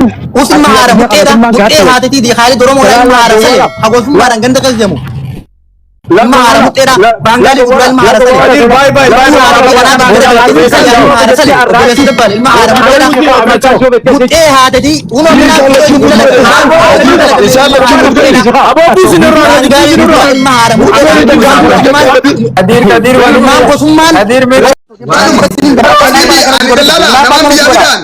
Usin mahaara muxxeedha. Muxxee haatetii di Khaalid Oromoodha ilma haara sale. Hagosummaadhaan ganda keessa deemu. Ilma haara muxxeedha. Baangaalii fuula ilma haara sale. Kadir bye bye bye Ilma haara bye. muxxeedha. Baangaalii fuula ilma haara sale. Obboleessa dabbaal ilma haara muxxeedha. Muxxee haatetii unoo minaa Isaan lachuu murtee. Aboo buusin irraa Baangaalii fuula ilma haara muxxeedha. Kadir Kadir Ilmaan gosummaan Kadir mee Ani dalaala nama biyya fidaan.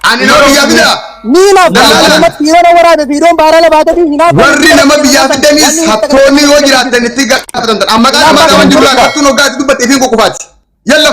Ani nama biyya fidaa. Ni hinaafa. Dalaala. Namatti fiiroon waraabee fiiroon baara labaatee hinaafa. Warri nama biyyaa fidanis hattoonni yoo jiraatan itti gaafatamtan. Amma qaama namaa jiru laa hattuun hoggaa ati dubbatte ifiin kukufaati. Yalla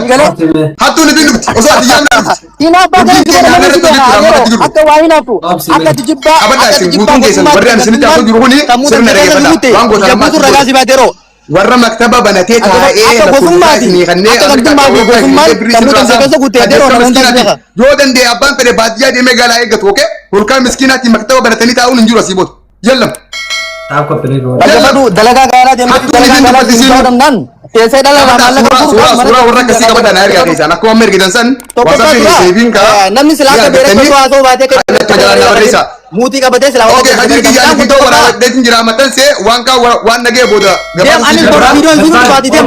hattuun ifiin dubbi osoo ati yaamne dubbi. Hinaafa kana Hojii keenya nama irratti si hojjechuudha amma beeka jiru. akka waa hinaaftu akka ati jibbaa Qabadhaa akka ati isin jibbaa guutuun keessan warri ani isinitti haasoo jiru kuni sirna dhageeffadhaa. Waan goota jabbuutu ragaa si baateeroo. Warra maktaba banatee taa'ee Akka gosummaati. Akka gandummaa fi gosummaan sammuu tamsee keessa guuttee yeroo nama hundaa beeka. Yoo danda'e abbaan fedhe baadiyyaa deemee galaa eeggatu okee holqaa miskiinaatti maktaba banatanii taa'uun hin jiru asii booda. Yallam. Taaf qophiilee goona. Dhaggeeffadhu dalagaa gaaraa deemee Hattuun dalagaa isin gaaraa dubbatti deemee danda'an teessee dhala Suuraa maallaqa suuraa suuraa warra akkasii qabatan ergaa keessaan akkuma amma ergitan san Tokkoffaa WhatsApp dura seefiin karaa namni silaa akka beera argattanii osoo haasa'u baatee akka jalaan na barreessa. Muutii qabatee silaa Okay, Kadir kiyya ani viidiyoo waraabadheetiin jira maxxansee waan kaan waan nagee booda Deem ani gabaasa bor jira. fiiroon siin baati deem.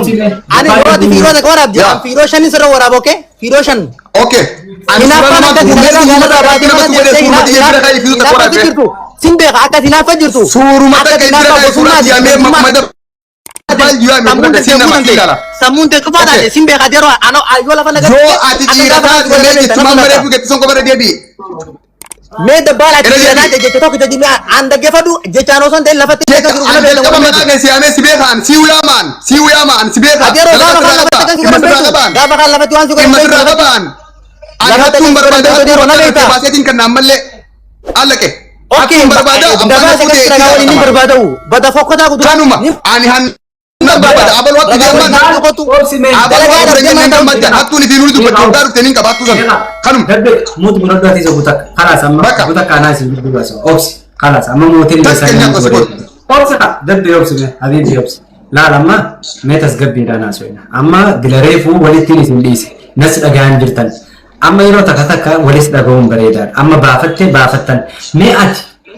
Ani boroti fiiroo takka waraabdi. Yaa. Fiiroo shanin sirra waraaba okee? Fiiroo shan. Okay. Ani Hinaaffaan suuraa akka namaa dalagaa guutuu gaaraa baatee nama mana tuqee teessee suuruma xiyya bira kaa'ee fiiduu takka hinaaffatti waraabee. jirtu. Sin beeka akka hinaaffaa jirtu. Suuruma Akka takka bira hinaaffaa kaa'ee suuraa gosummaati. xiyyaamee Gosummaati. maquma dabbal jiraa mee Sammuun fudhate tee siin nama guutamte. ilaala. Sammuun tee cufaa taate Okay. sin beeka yeroo ano yoo lafa nagaa Yoo ati dhiira taate mee jechumaan baree fuuketti son qofa deebi'i. Mee dabbaala ati Irra dhiira deebi'i. taate jecha tokko jechi mee an dhaggeeffadhu jechaan osoo hin ta'in lafatti Jecha ani jalqaba maqaa kee siyaamee si beekaan si uyaamaan si uyaamaan si beekaa. Ati yeroo gaafa kan lafatti kan si Dhimma godhan sirraa beektu qabaan. gaafa kan lafatti waan si godhan Dhimma beektu sirraa qabaan. Ani Lafatti hattuun kan si godhan barbaada beektu hattuun yeroo na barbaada beektaa. baaseetiin kan ammallee allaqe. Okay, Hattuun barbaada abbaan dabaasa fuutee keessatti ragaa waliin ni barbaada'u. Bada fokkotaa kuduraa. Kanuma ani hanna barbaada abaluu hattu Ragaa waliin deeman. ni qotu. Obsi mee. Abaluu hattu deeman gammaddan hattuun ifiin nuti dubbatti hoggaa dhufte nin qaba hattuu sana. Kanuma. Dabbe muut godhadhu ati isa guutakka. Kalaas amma Bakka. guutakka anaa isin gidduu baasa. Obsi. Kalaas amma mootiin Takka isaa nyaata si godhu. Obsi haa dabbe obsi mee habiibi obsi. Laal amma mee tasgabbiidhaan haasofna. Amma dilareefuu walittiin isin dhiise. Nas dhagahan jirtan. Amma yeroo takka takka walis dhagahuun bareedaadha. Amma baafattee baafattan.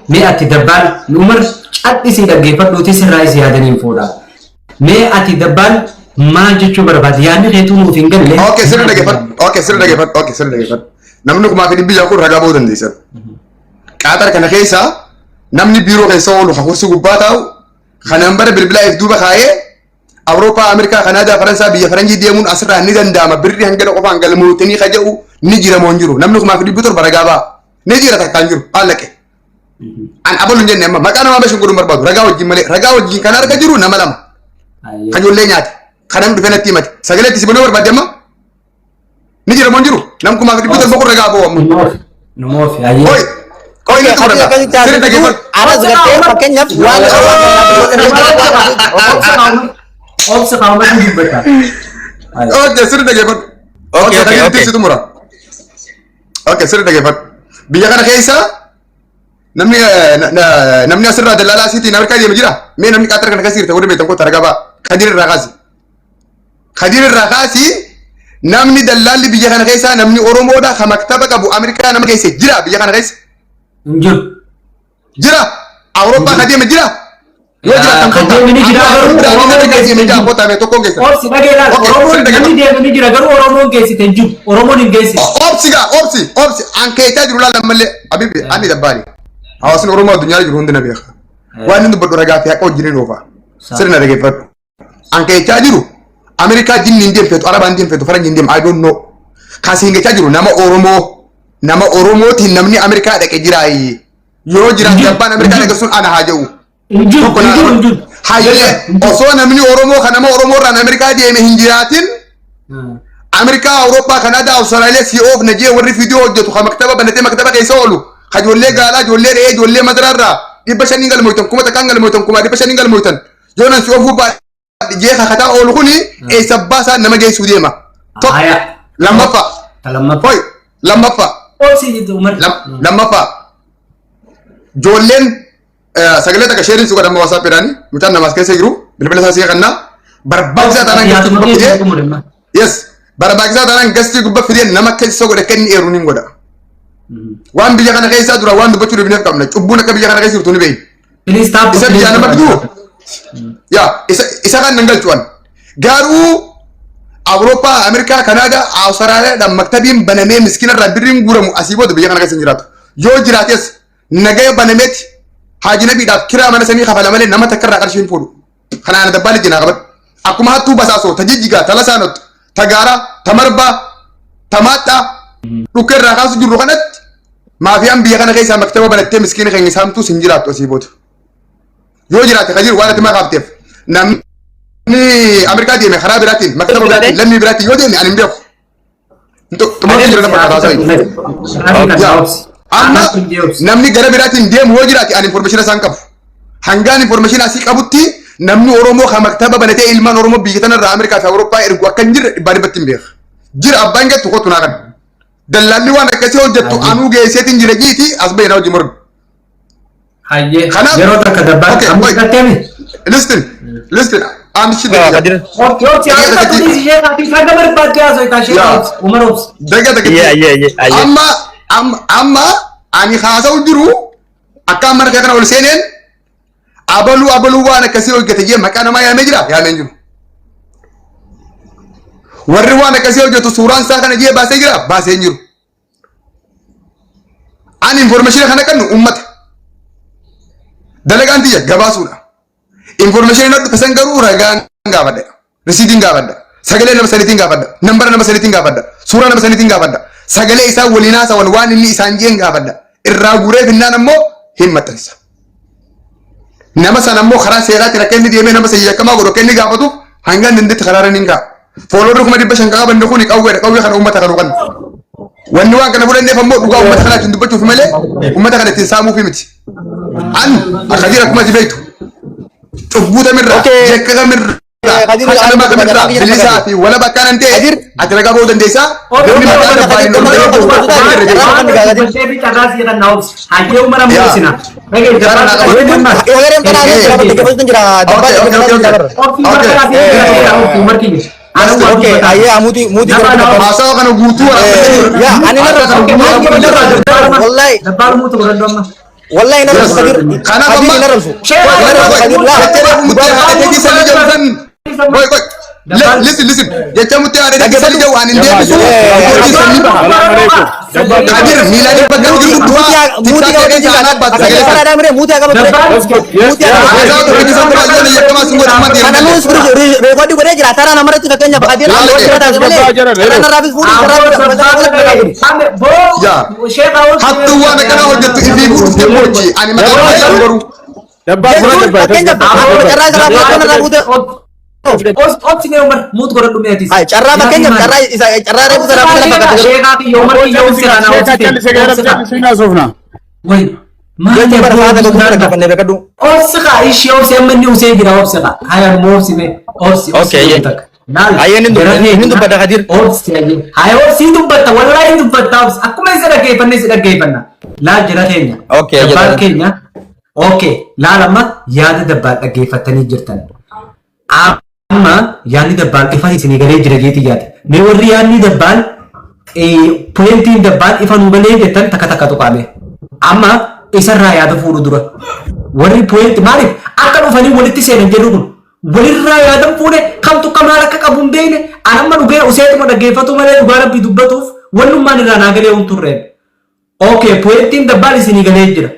Mee ati dabbaan Umar cadhisii dhaggeeffadhuuti sirraa isi yaadaniin fuudha. Mee ati dabbaan maal jechuu barbaade yaadni keetuu nuuf hin galle. Okay, sirri dhaggeeffadhu. Okay, sirri dhaggeeffadhu. Okay, sirri dhaggeeffadhu. Namni kumaa fi dhibbi ja'a kun ragaa ba'uu dandeessan. Qaaxar kana keessa namni biiroo keessa oolu kan kursi gubbaa taa'u kanaan bara bilbilaa if duuba kaayee Awurooppaa, Ameerikaa, Kanaadaa, Faransaa biyya Faranjii deemuun asirraa ni danda'ama. Birri hangana qofaan galmootanii kaja'u ni jira moo hin jiru. Namni 1700 ragaa ba'a. Ni jira takkaan jiru. Haallaqe. An abalu hin jenne amma maqaa namaa beshin godhuun barbaadu. Ragaa wajjin malee ragaa wajjin kan arga jiru nama lama. Kan ijoollee nyaate. Kan namni dhufee natti himate. Sagalee itti si banuu barbaadde amma. Ni jira moo hin jiru? Nam 1700 kun ragaa ba'u amma. Numoofi ayyee. Oi! Oi ni Ati tuqudha. akkasitti Sirri haasoftu dhaggeeffadhu. anas gartee fakkeenyaaf waan Obsa kaawwatu dubbata. Okay, sirri dhaggeeffadhu. Okay, okay, okay. Sirri xumura. Okay, sirri dhaggeeffadhu. Biyya kana keessa namni namni asirraa dallaalaa asiitiin Ameerikaa deema jira. Mee namni qaaxara kana keessa jirta warri beektan kottaa ragaa ba'a. Kadir irraa kaasi. Kadir irraa kaasi namni dallaalli biyya kana keessa namni Oromoodha ka maktaba qabu Ameerikaa nama keessa jira biyya kana keessa. Hin jiru. Jira. Awurooppaa ka deeme jira. Yoo jiraatan Kan deeme ni jira garuu Oromoon geessite hin jiru. kottaa mee tokkoon keessa. Obsi dhagee laal. Okay, Oromoon sirri namni deeme ni jira garuu Oromoon geessite hin jiru. Oromoon hin geessite. Obsi gaa obsi obsi an keechaa jiru laala mallee abibi ani dabbaali. Hawaasni Oromoo addunyaa jiru hundi na beeka. Waan inni dubbadhu ragaa fi haqa wajjin hin oofa. Sirna dhaggeeffadhu. An keechaa jiru Ameerikaa jinni hin deemfetu Arabaan hin deemfetu Faranjii hin deemu I don't know. Kan siin gechaa jiru nama Oromoo nama Oromootiin namni Ameerikaa dhaqe jiraayi. Yoo jiraan dabbaan Ameerikaa dhaqe sun ana haa jedhu. Hin jiru. Tokko Hin jiru. Hin jiru. Hayyee osoo namni Oromoo kan nama Oromoo irraan Ameerikaa deeme hin jiraatin Ameerikaa, Awurooppaa, Kanaadaa, Awustiraaliyaa si oof najee warri viidiyoo hojjetu kan maktaba banatee maktaba keessa oolu kan ijoollee gaalaa, ijoollee re'ee, ijoollee madaraa irraa 500 galmoytan, 1000 galmoytan, 500,000 galmoytan. Yoo nan si oofuu baadhe jee kakataa oolu kuni eessa abbaa isaa nama geessuu deema. Tokko Haya. lammaffaa. Lammaffaa. Hoi lammaffaa. Obsi jettu Umar. Lammaffaa. Ijoolleen sagalee takka sheeriin si godhama WhatsAppiidhaani mucaan namaas keessa jiru bilbila isaa si kannaa barbaachisaa taanaan gastii Yaaduma gubbaa keessa fidee xumure. Yes, barbaachisaa taanaan gastii gubbaa fidee nama keessa godhe kenni eeruun hin godha. Waan biyya kana keessaa dura waan dubbachuu dhibneef qabna. Cubbuun akka biyya kana keessa jirtu ni beekna. Please stop. Isa biyyaa nama fiduu yaa isa kan nan galchuwan. Garuu Awurooppaa, Ameerikaa, Kanaadaa, Awustiraaliyaadhaan maktabiin banamee miskiina irraa birriin guuramu asii booda biyya kana keessa hin jiraatu. Yoo jiraates nagaya banameeti haaji nabiidhaaf kiraa mana sanii kafala malee nama takka irraa qarshii hin fuudhu. Kana ana dabbaali jinaa qabadhu. Akkuma hattuu basaasoo, ta jijjigaa, ta lasaanottu, ta gaaraa, ta marbaa, ta maaxxaa dhukkee irraa kaasu jirru kanatti maafiyaan biyya kana keessaa maktaba banattee miskiina keenya saamtuus hin jiraattu asii booda. Yoo jiraate kan jiru waan ati maqaafteef namni Ameerikaa deeme karaa biraatiin maktaba biraatiin lammii biraatiin yoo deeme ani hin beeku. Xumurri jira nama kaasaa. Amma namni gara biraatiin deemu yoo jiraate ani information isaan qabu. Hangaan information asii qabutti namni Oromoo kan maktaba banatee ilmaan Oromoo biyya tanarraa Ameerikaa fi Awurooppaa ergu akka hin jirre dhibbaa dhibbatti hin beeka. Jira abbaan gettu kottu naa kana. Dallaalli waan akkasii hojjettu anuu geesseetiin jira jiiti as bahee na hojii mormi. Hayyee. Kanaaf- Yeroo takka dabbaan Okay, amma wait. fudhatteemi. Listen, listen, I'm shit. Kadir. Obsi obsi Daqiiqa akka takka tunis ishee taati saga barbaadde haasoo itaa ishee Yaa. obsi Umar obsi. Daqiiqa takka. Yeah, yeah, yeah. Ayyee. Amma ani haasa'u jiru akka amma harka kana ol seeneen abaluu abaluu waan akkasii hojjete jee maqaa namaa yaamee jira yaamee hin jiru. Warri waan akkasii hojjetu suuraan isaa kana jee baasee jira baasee hin jiru. Ani information kana kennu uummata. Dalagaan tiyya gabaasuudha. Information na dhufe san garuu ragaan gaafadha. Risiitiin gaafadha. Sagalee nama saniitiin gaafadha. Nambara nama saniitiin gaafadha. Suuraa nama saniitiin gaafadha. Sagalee isaa waliin haasawan waan inni isaan jeen gaafadha. Irraa guuree finnaan ammoo hin maxxansa. Nama sana ammoo karaa seeraatiin akka inni deemee nama san yakkamaa godhu akka inni gaafatuuf hanga inni dandeetti karaarra ni ga'a. Fooloorri 500,000 kan qabanne kuni qawweedha. Qawwee kana uummata kan hubanne. Wanni waan kana fudhanneef ammoo dhugaa uummata kanaa ittiin dubbachuuf malee uummata kana ittiin saamuuf miti. An akka jira akkuma ati beektu cubbuu tamirraa Okay. yakka kamirraa Kadir, haqa nama kamirraa Kadir, bilisaa fi walaba akkaan ta'e Kadir. ati ragaa ba'uu dandeessaa. Namni maqaa dabbaaliin ol Kadir, beeku Kadir, irra jira. Dubbashee fi carraa sii kan obsi. Hayyee Umar amma Yaa. obsina. Dhagee Carraa dabbaan. qaba. Eegaleen tanaa jira dhaggeeffatu jira dabbaa Okay, okay, okay, okay. Obsi Umar Okay. karaa sii jira obsi Umar kiyya. Okay, ayyee amuuti muuti Nama godhatu. nama. Haasawa kana guutuu waraabbatee Yaa ani narra wallahi Dabbaan muutu godhadhu amma. wallahi narra Yes. Kadir Kanaaf Kadir amma- narra Jecha murtee haadha keetii sanii jedhu san. Wait, wait. Listen, listen. Jecha murtee haadha keetii sanii jedhu ani hin deebisu. Murtii sanii. Kadir miilaan bakka jiru duwwaa. Muuti Tiksaakee qabatu keessa jira. anaa baatu sagalee sana. Dhaggeeffadhaa mire muuti qabatu ture. Muuti qabatu. Haasawa tokko keessa dura ayyaana yakkamaa sun godhu amma Kana deemu. nuus reekoodii godhee jira. Taraa namarratti fakkeenyaaf Kadir Laale. malee. Karaa narraafis fuudhii karaa Yaa. Hattuu waan akkanaa hojjettu ifii guutuuf moochi. Ani maqaa isaa garuu. Jechuun fakkeenyaaf carraa irraa fuudhee narraa fuudhee. Obsi mee Umar muut godhadhu mee atis. Ay carraa fakkeenyaaf carraa isa carraa reefu sana fuudhee lafa fakkaate. Sheekaa kiyya Umar kiyya obsi kana obsi. Way. Jechuun bara faata tokko dhaggeeffannee beekadhu. Obsi kaa ishee obsi amma inni usee jira obsi kaa. Haya immoo obsi mee obsi obsi Okay, takka. Laal. Ayyee inni dubbata Kadir. Obsi ayyee. Haya obsi dubbatta wallahi dubbatta obsi akkuma isa dhaggeeffanne isa dhaggeeffanna. Laal jira keenya. Okay, Dabbaan jira. keenya. Okay laal amma yaada dabbaan dhaggeeffattanii jirtan. Amma yaadni dabbaan ifa isinii galee jira jeeti yaada. Mee warri yaadni dabbaan pointiin dabbaan ifa nuu galee jettan takka takka tuqaame. Amma isarraa yaada fuudhu dura. Warri point maaliif akka dhufanii walitti seenan jedhu kun walirraa yaadan fuudhe kamtu akka maal akka qabu hin beekne an amma dhugee useetuma dhaggeeffatu malee dhugaa rabbii dubbatuuf wannummaan irraa naa galee hin turreen. Okay pointiin dabbaan isinii galee jira.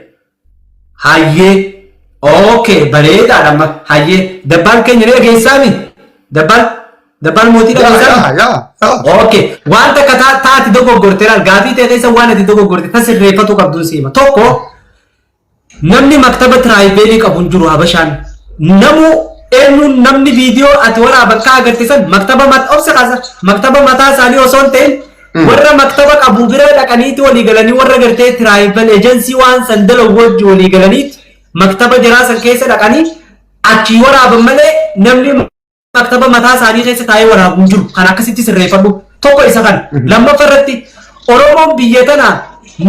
Hayyee. Okay bareedaadha amma hayyee dabbaan keenya ni dhageessaami. Dabbaan dabbaan mootii dhageessaami. Yaa yaa yaa. Okay, waan takka taati dogoggorte laal gaafii ta'e keessa waan ati dogoggorte ta sirreeffatu qabduun siima. Tokko namni maktaba tiraayibeelii qabu hin jiru Habashaan. Namu eenyuun namni viidiyoo ati waraaban kaa agarte san maktaba obsa kaasa maktaba mataa isaanii osoo hin ta'in warra maktaba qabu bira dhaqaniiti walii galanii warra gartee travel agency waan san dalagu wajji walii galaniiti maktaba jaraa san keessa dhaqanii achii waraaban malee namni maktaba mataa isaanii keessa taa'ee waraabu hin jiru. Kan akkasitti sirreeffadhu. Tokko isa kana. Lammaffaa irratti Oromoon biyya tana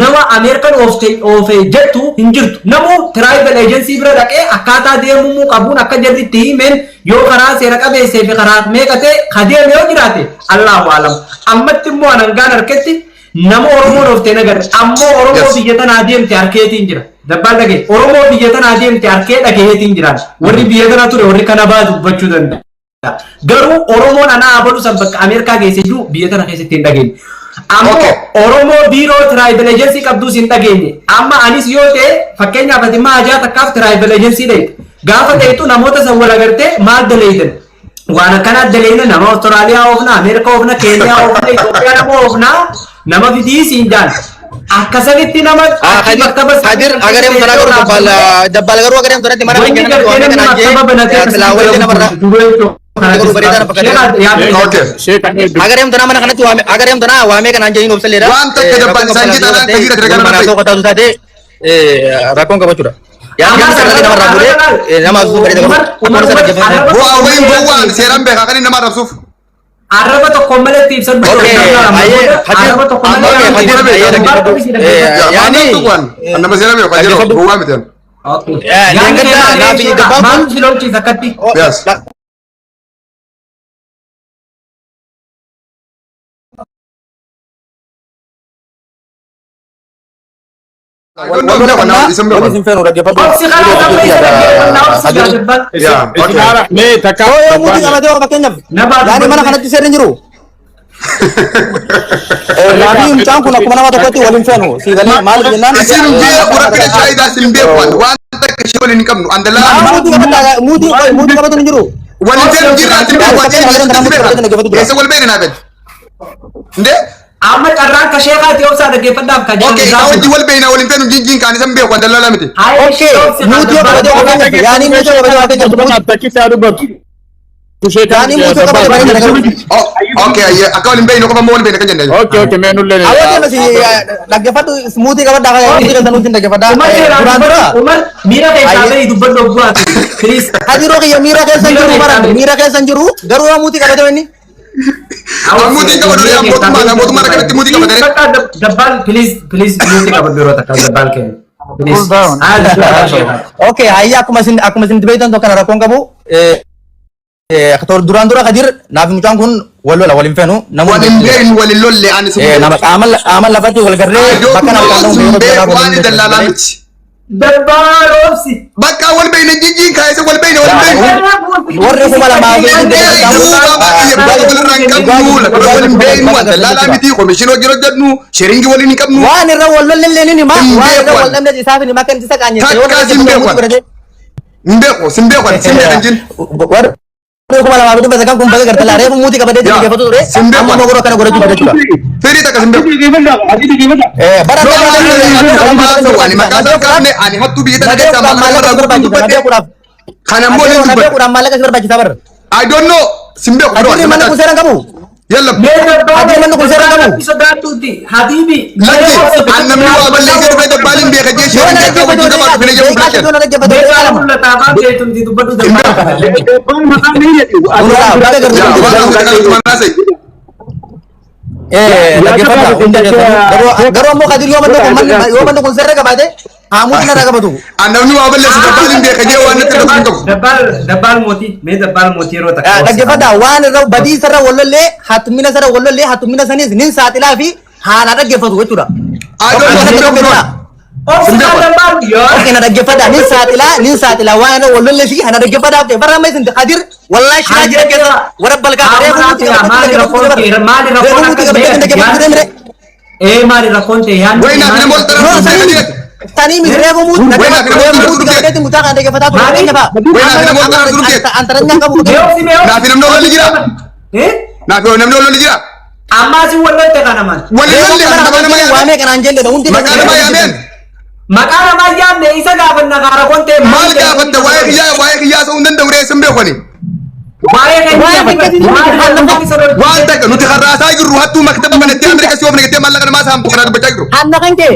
nama Ameerikan oofe jettu hin jirtu. Namu travel agency bira dhaqee akkaataa deemuu qabuun akka jarri itti himeen yoo karaa seera qabeessee fi karaa meeqa ta'e ka deeme yoo jiraate Allahu alam. Ammatti immoo anangaan harkatti Nama Oromoo dhooftee nagarre. Ammoo Oromoo biyya tanaa deemte harkeetiin jira. Dabbaan dhagaye. Oromoo biyya tanaa deemte harkee dhagayeetiin jiraan. Warri biyya tana ture warri kana baa dubbachuu danda'a. Garuu Oromoon anaa abalu san bakka Ameerikaa geesse jiru biyya tana keessatti hin dhageenye. Ammoo Oromoo biiroo travel agency qabduus hin dhageenye. Amma anis yoo ta'e, fakkeenyaaf ati immoo hajaa takkaaf travel agency dhayite. Gaafa ta'etu namoota san wal agartee maal daleeytan? Waan akkanaa daleeyna, nama Austraaliyaa oofna, Ameerikaa oofna, Keeniyaa oofna, Itoophiyaa nama oofna, nama fidii siin jaan. Akkasanitti nama maktaba Kadir agaree mutana garuu dabbaal dabbaal garuu agaree mutanatti mana Wanni keenya gartee namni maktaba banatee silaa walitti namarra garuu bareedaa na fakkaata. Okay. Agaree mutana mana kanatti waame, agaree mutana waamee kanaan jedhin obsaleedha. Waan takka dabbaan isaan jedhan kajiira ture gara Mana nama soo qotaatu taate rakkoon qabachuudha. Yaa nama sarara namarraa fuudhee nama asuu bareeda qabu. Akkuma isa dhaggeeffatu. Bu'aa wayiin gowwaan seeraan beekaa kan inni nama arrabsuuf. Arraba tokko malee ibsadhu. Okay, ayyee, Kadir, Arraba tokko malee. okay, Kadir, ayyee, dhaggeeffadhu. Yaani Nama seeraan beekaa kan jiru gowwaa miti. Leengaddaa naafi gabbaan kun Maal si lolchiisa akkatti? Yes. Wal isin feenu dhaggeeffadhu. Obsi karaa nama isa dhaggeeffannaa obsi gaazexaan. Yeah, okay. Mee takka. Yoo yoo muutii qabatee yoo fakkeenyaaf yaani mana kanatti seerri hin jiru. Naafi mucaan kun akkuma nama tokkotti wal hin feenu. Siigalee maal jennaan. Isin beeku rakkina shaayidaa isin beeku waan takka ishee waliin hin qabnu andalaa Muutii qabata, muutii muutii qabatu hin jiru. waliin feenu jirra isin beeku waan jedhu beeku eessa wal beekna naafet. Ndee Amma carraan ka sheekaati, obsaa dhaggeeffadhaaf ka okay, isaa wajjin wal beekna waliin feenu jinjiin kaan isan beeku andalaa miti. Okay, muutii yoo qabatee fakkeenyaaf yaani muutii yoo qabatee fakkeenyaaf Takkitti haa dubbatu. yaani muutii yoo qabatee bareeda garuu. Okay, akka waliin beeknu qofa immoo wal beekna kan jenne. Okay, mee nullee. Awwaati masi dhaggeeffadhu, muutii qabadhaa kan muutii kan nuti dhaggeeffadhaa. Duraan dura Umar, miira keessaa bahii dubbadhu obbu'aati. Please. Hadiroo kiyya miira keessa hin jiru, bara miira keessa hin jiru, garuu yoo muutii qabate inni. Muutiin qabatu yaa mootummaa mootummaa akkanatti muutii qabatanii. Bakka dabbaal, please, please, muutii qabadhu yeroo takka dabbaal kennu. Please. Okay, hayya, akkuma isin beektan tokko kana rakkoon qabu. Duraan dura Kadir naaf mucaan kun wal lola, wal hin feenu. Waliin beeknu waliin lolle ani Nama qaama lafatti wal garree bakka nama qaama sin beeku waan dallaalaa miti. Dabbaal obsi. Bakka wal beekne jijjiin kaayisa wal beekne wal beekne. Warri 2000 Walirraa hin qabnu, waliin beeknu, dallaalaa miti, komishinii hojii hojjennu, sharingii waliin hin qabnu. Waan irra wal lolle ni hima, waan irra wal dhabne isaaf hima, kan isa qaanyesse. Takka sin beeku. Hin beeku, sin beeku, sin beekan jin. Warri 2900 kun baga gartala reefu muutii qabatee dhaggeeffatu ture. Sin beeku. Amma immoo akkana godhachuu jechuudha. Firii takka sin beeku. Bara Ani maqaa isaa kaafne, ani hattuu biyya tana keessaa maallaqa irraa guutuu dubbadhe. Kana immoo ni dubbadhe. Nabeekuudhaaf maallaqa si barbaachisaa bara. I don't know. Sin beeku. Adirri manni kun seera hin qabu. Yalla. Adirri manni kun seera hin qabu. Sodaattuuti. Habibi. Lakki, an namni waa balleessee dhufee dabbaaliin beeka jee Yoo na sharingii akka dhaggeeffatu wajjin qabaatu fine jedhu beekaa fudhachan. yoo na dhaggeeffatu Meeshaa beekaa lama. mul'ata afaan keetumti dubbadhu dabbaal. Yaa, baga Yaa, gartuu. waan haasa'e kana dhumaan haasa'e. Dhaggeeffadha hunda keessanuu. Garuu ammoo Kadir yoo manni kun seera qabaate haamuutiin irraa qabatu. An namni waa balleesse dabbaaliin beeka jee waan natti dhufuu hin qabu. Dabbaal, dabbaal mootii, mee dabbaal mootii yeroo takka. Dhaggeeffadha, waan irra badii sarara wallollee hattummina sarara wallollee hattummina sanis nin saaxilaa fi haala dhaggeeffatu jechuudha. I don't know, sin beeku bro. Obsi dabbaal yoo. Okay, na dhaggeeffadha, nin saaxilaa waan irra wallollee fi na dhaggeeffadha. Okay, bara amma isin Kadir wallahi shiraa jira keessa warra balkaa reefu muutii Maali rakkoon ta'e, maali reefu rakkoon muutii akka qabatee dhaggeeffatu ture mire. Ee, maali rakkoon ta'e yaadni? Wayii naaf namoota No, tana sanii sanii miti, reefu muutii Wayii naaf namoota reefu muutii tana qabateetti mucaa kana dhaggeeffataa ture. Maali? Fakkeenya fa'a. Wayii naaf namoota tana turte. Antaranya qabu. Mee obsi, mee obsi. Naaf namni wal jira. Eh? Naaf namni wal jira. Amma asin wal lolte kana maal? Wal lolle an nama nama yaameen. Waamee kanaan jelle hundi. Maqaa nama yaameen. Maqaa namaa yaamne, isa gaafanna kaara kontee. Maal gaafatta? Waa'ee kiyyaa ta'uu hin danda'u ree, sin beeku ani. Waa'ee keenya. Waan takka nuti har'aasaa jirru hattuu maktaba banattee Ameerika si oofne jettee maallaqa namaa saamtu kanaa dubbachaa jirru. Hanna kan kee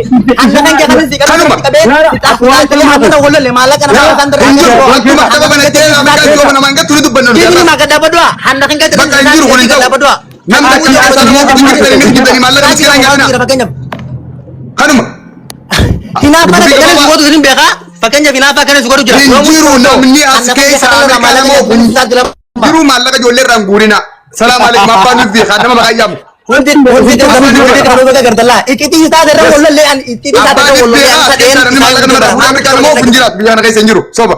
kanin si Kanuma. qabee saaxilee hanna walolle maallaqa namaa isaan Hin jiru, hattuu maktaba banattee Ameerika si oofne namaan gattu ni dubbanna nuti. Jimni maka dabadua hanna kan kee. Bakka hin jiru kun hin ta'u. Namni akka isaa namoota jirtanii ni jirtanii maallaqa miskiinaa hin nyaatina. Kanuma. Hinaaffaa kana si godhu hin beekaa, fakkeenyaaf hinaaffaa kana si godhu jira. Hin jiru, namni as keessa Ameerikaa nama ofu. Jiru, maallaqa ijoollee irraa hin guurina. Salaam alaikum, abbaan nuuf beekaa nama maqaa yaamu. Hundi hundi hundi kan baga gartallaa. Iccitii isaa irra wallallee an iccitii isaa Abbaan irra wallallee dhibbee an as sadeen keessaa namni maallaqa nama fuudhee Ameerikaa nama ofu hin jiraatu biyya kana keessa hin jiru. Soba.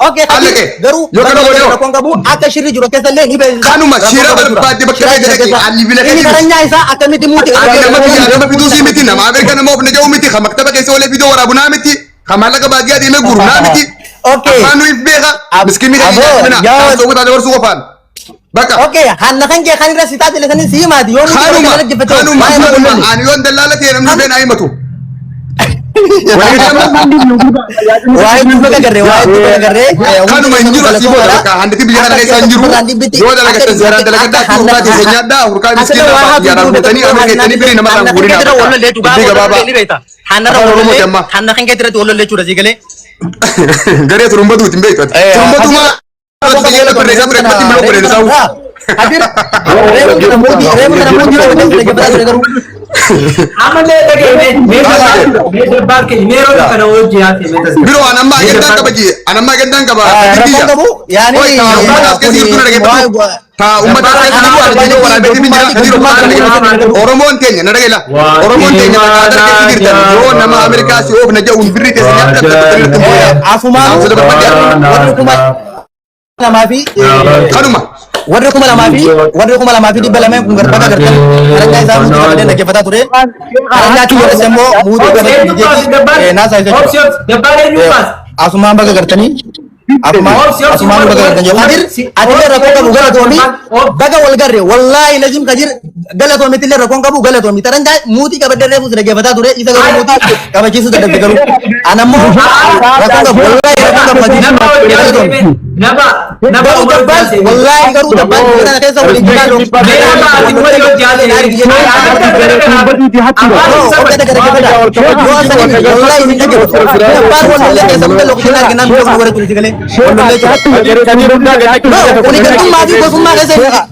Okay, Allaqee. garuu Yoo kana godhe hoo? rakkoon qabu akka shirri jiru keessallee ni beeksisa. Kanuma shira barbaadde bakka Shira feete jira dhaqi. keessa. Ani bila Inni keessa. taranyaa isaa akkamitti muuti Ani nama biyyaa nama fiduu sii miti, nama Ameerikaa nama of naga'u miti, kan maktaba keessa oolee fidoo waraabu naa miti, kan maallaqa baadiyyaa deemee guuru naa miti. Okay. Abbaan nuyi beeka, miskiinni kan Aboo, hin yaa- taasisuu qotaa dabarsuu qofaan. Bakka. Okay, hanna kan kee kan irra si taatile sanin si himaati yoo nuti Kanuma, dhaggeeffate kanuma, waa'ee nama kanuma, wallalli. ani yoon dallaala ta'e namni dhufee naa himatu. Waa'ee duuba garee waa'ee duuba garee. Kanuma hin jiru asii booda bakka handiti biyya kana keessa hin jiru. Yoo dalagatan seeraan dalagadhaa fi hurkaa teessa nyaadhaa, hurkaa miskiinaa baadiyyaadhaan fuutanii Ameerika jettanii birii namarraan guurinaa bakka. Dubbii gabaabaa. Hannarra Afaan Oromooti wallallee amma. hanna kan keetirratti wallallee jechuudha sii galee. Garee turumbatuuti hin beektu ati. Turumbatumaa xiyyeera barreessaa ture akkatti hin godhe isaa. Hadir reefu kana muutii reefu kana muutii dhaggeeffataa ture garuu. Ammallee dhagee mee mee dabbaar keenya mee yeroo kana hojii haati mee tasgabbii. Biroo an amma agendaan qaba jee an amma agendaan qaba. Rakkoon qabu yaani Oi taa uummata as keessa jirtu na dhaggeeffatu. Taa uummata as keessa jiru ani jedhee waraabee min jira kan jiru maal dhaggeeffatu. Oromoon teenya na dhageela. Oromoon teenya bakka adda keessa jirtan yoo nama Ameerikaa si oof na jedhuun birrii teessa nyaata dhabdatti irratti booya. Asumaan Saamsa dabarfadhe. warri 2000 fi Kanuma. warri 2000 fi warri 2200 kun garbata gartan karanyaa isaa muutii qabadee dhaggeeffataa ture. Karanyaa kiyyas immoo muutii qabadee biyyeetti naasaa isa Obsi jira. obsi dabbaar eenyu baas? Asumaan baga gartanii asumaan asumaan baga gartan jedhu. Kadir atillee rakkoo qabu galatoomi baga wal garre wallaahi lazim Kadir galatoomitillee rakkoon qabu galatoomi. Taranyaa muutii qabadee reefu si dhaggeeffataa ture isa garuu muutii qabachiisuu dadhabde garuu. Anammoo rakkoon qabu wallaahi rakkoon qabu Kadir Nama hojii galatoomi. nama nama Garuu dabbaan wallaahi garuu dabbaan biyya kana keessa waliin jiraa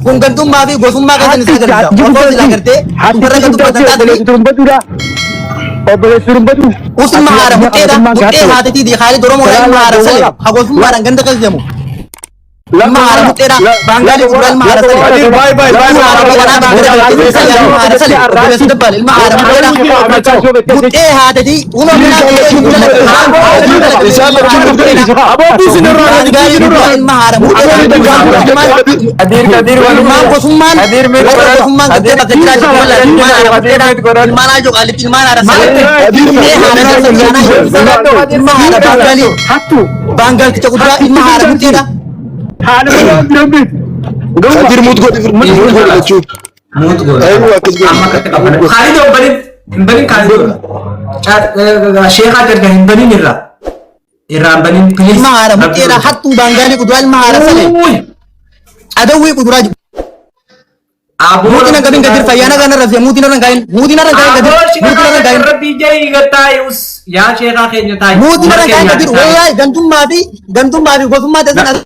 Kun gantummaa fi gosummaa keessa ni sagalisa. Osoo sila gartee warra gantummaa taatanii usuma haara muxeedha muxee haatitii Khaalid Oromoo ilma haara sale hagosummaadhaan ganda keessa deemu. Ilma haara muxeedha Baangaalii fuula ilma haara sale. Kadir bye bye bye Ilma haara bye. haara sale obboleessa dabbal ilma haara muxeedha muxee haatitii uma minaa Aboo buusin irraa Baangaalii fuula ilma haara muxeedha. Kadir Kadir Ilmaan gosummaan Kadir mit warra godhadhu. gosummaan gartee bakka jiraatu wala ilmaan haara muxeedha ilmaan haajoo qaalitti ilmaan haara sale muxee haara sale ilma haara Baangaalii Baangaalticha guddaa ilma haara muxeedha. Kadir mute godhi mute godhi jechuun. Muut goota. Ayuu akkas godhi. Amma akkatti qabana. Khaalid hin banin hin banin Khaalid. Sheekhaa darga hin banin irraa. Irraa hin banin please. Ilma haara muxeedha hattuu Baangaalii kuduraa ilma haara sale adawwii kuduraa Aboo muutiin hanga bin gadir fayyaana kana rafee muutiin irra hin kaayin muutiin irra hin kaayin gadir Aboo muutiin irra hin kaayin Rabbii jai gattaayi us yaa sheekhaa keenya taayi. muutiin irra hin kaayin gadir wallaahi gantummaa fi gosummaa teessan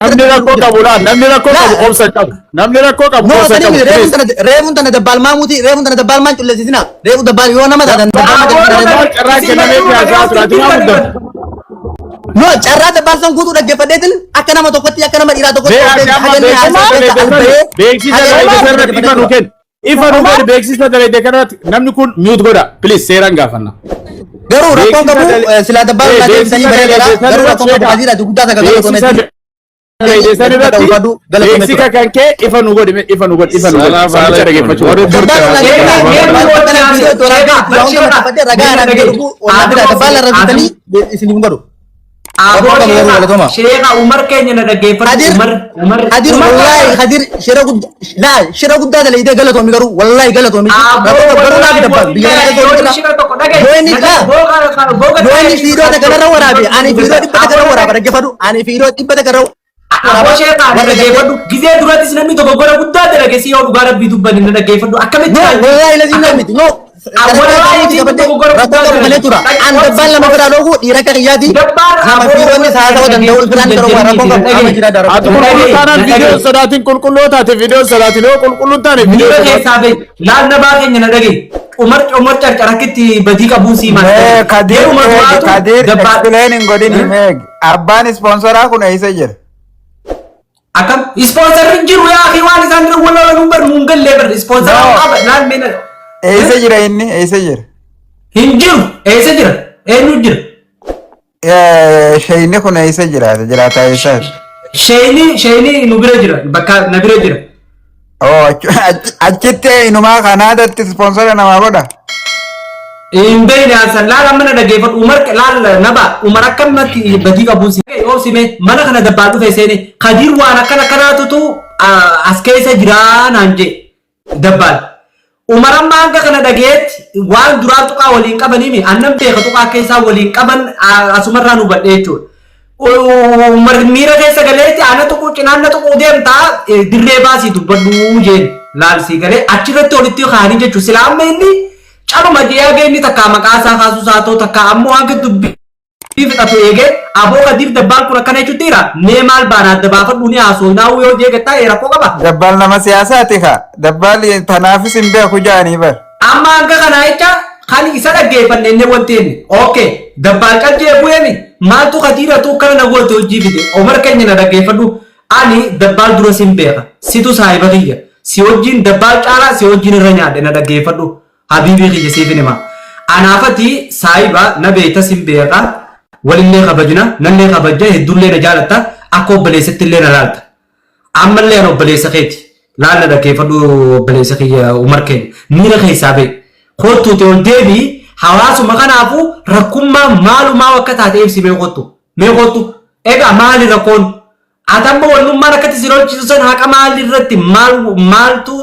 Namni rakkoo qabu laa namni rakkoo qabu obsa qabu. Namni rakkoo qabu No, obsa sani qabu. reefun tana reefun tana dabbaalmaa muutii reefun tana dabbaalmaan culleessisina reefu dabbaal yoo nama taatan dabbaalmaa Carraa kennamee fi haasaa ture ati maa muddan. No, carraa dabbaal san guutuu dhaggeeffadheetin akka nama tokkotti akka nama dhiiraa tokkotti Bee ati amma haganni haasaa keessa as bahee beeksisa dalagde sanarratti ifa nu kenni. Ifa nu godhi beeksisa dalagde kanarratti namni kun mute godha. Please seeraan gaafanna. Garuu rakkoon qabu silaa dabbaal irraa deebisanii bareedaadha. Garuu rakkoon qabu hadiidha guddaa takka Beeksisa dalagde sanarratti beeksisa kan kee ifa nu godhi ifa nu godhi ifa nu godhi. Samicha dhaggeeffachuu. Aboo sheekhaa Umar keenya na dhaggeeffadhu. Kadir Umar Umar Kadir wallahi Kadir shira guddaa laa shira guddaa dalaydee galatoomi garuu wallahi galatoomi garuu naaf dabbaa biyya kana keessa yoo inni laa yoo inni fiidoo takka narra waraabe ani fiidoo dhibba takka narra waraaba dhaggeeffadhu ani fiidoo dhibba takka narra Aboo sheekhaa na dhaggeeffadhu. Gizee durattis namni dogoggora guddaa dalage si yoo dhugaa rabbii dubbanne na dhaggeeffadhu. Akkamitti No, wallahi lazim na miti. No. Rakkoo qabu malee tura. An dabbaan lama biraa dhoogu dhiira akka kiyyaati. Nama fiiroonni saasawaa danda'u biraan garuu rakkoon qabu qaama jira dara. Ati qulqulluu taanaan viidiyoon sodaatiin qulqulluu taate viidiyoon sodaatiin yoo qulqulluu taane viidiyoo Miira sodaatiin. keessaa bahi. Laal nabaa keenya na dhagahi. Umar Umar carcarakkitti badii qabuu sii maal. Mee Kadir Yeruma eegi du'aatu Kadir dabbaa. explain hin godhin meeg. Abbaan ispoonsoraa kun eessa jira? Akkam ispoonsarri hin jiru yaa akhi, waan isaan irra wal lolan bar nuun gallee bar ispoonsara No. qaba laal mee. Eessa jira inni? Eessa jira? Hin jiru. Eessa jira? Eenyu jira? Shayni kun eessa jiraata? Jiraataa eessaati? Sheeyni nu bira jira, bakka na bira jira. Oh, achitti inumaa Kanaadatti ispoonsara namaa godha. Hin beekne ansan. Laal, amma na dhaggeeffadhu Umar. Laal naba Umar, akkamatti badii qabuun si obsime. Mana kana dabbaa dhufe seene, Kadir waan akkana kanaatutu as keessa jiraa naan jee dabbaan. Umar amma hanga kana dhageetti waan duraa tuqaa waliin qabaniimi annan beeka, tuqaa keessaa waliin qaban asumarraa nu hubadhe jechuudha. Umar miira keessa galeetti ana tuquu cinaan na tuquu deemtaa, dirree baasii dubbadhuu jeen. Laalsii galee achirratti walitti kaanii jechuudha. Sila amma inni caluma jee haga inni takkaa maqaa isaa kaasuu isaa ta'u, takkaa ammoo hanga dubbii fixatu eegee, aboo Kadiir, dabbaan kun akkana jechuutti jira, mee maal baana adda baafadhu ni haasoo yoo jee gattaa rakkoo qaba. Dabbaal nama siyaasaati kaa. Dabbaal tanaafis hin beeku jaanii bar. Amma hanga kanaa jecha kan isa dhaggeeffanne inni wanti inni okay dabbaal qaccee bu'eemi maaltu Kadiiratu akkana na goote hojii fide. Omar keenya, na dhaggeeffadhu. Ani dabbaal dura sin beeka, situ saahiba kiyya, si wajjin dabbaal caalaa si wajjin irra nyaadhe. Na dhaggeeffadhu habiibii kiyya, siif hima. Anaafati saahiba na beekta, sin beeka, walillee kabajna, nallee kabajja, hedduullee na jaalatta, akka obboleessatti illee na laalta. Ammallee ani obboleessa keeti. Laalla, dhaggeeffadhu obboleessa kiyya Umar keenya, miira keessaa ba'e kottuuti ol deebii. Hawaasuma kanaafuu rakkummaa maalumaa akka taate ibsi. Mee kottu, mee kottu. Egaa maali rakkoon? Ati amma wannummaan akkatti si lolchisu san haqa maali irratti, maal maaltu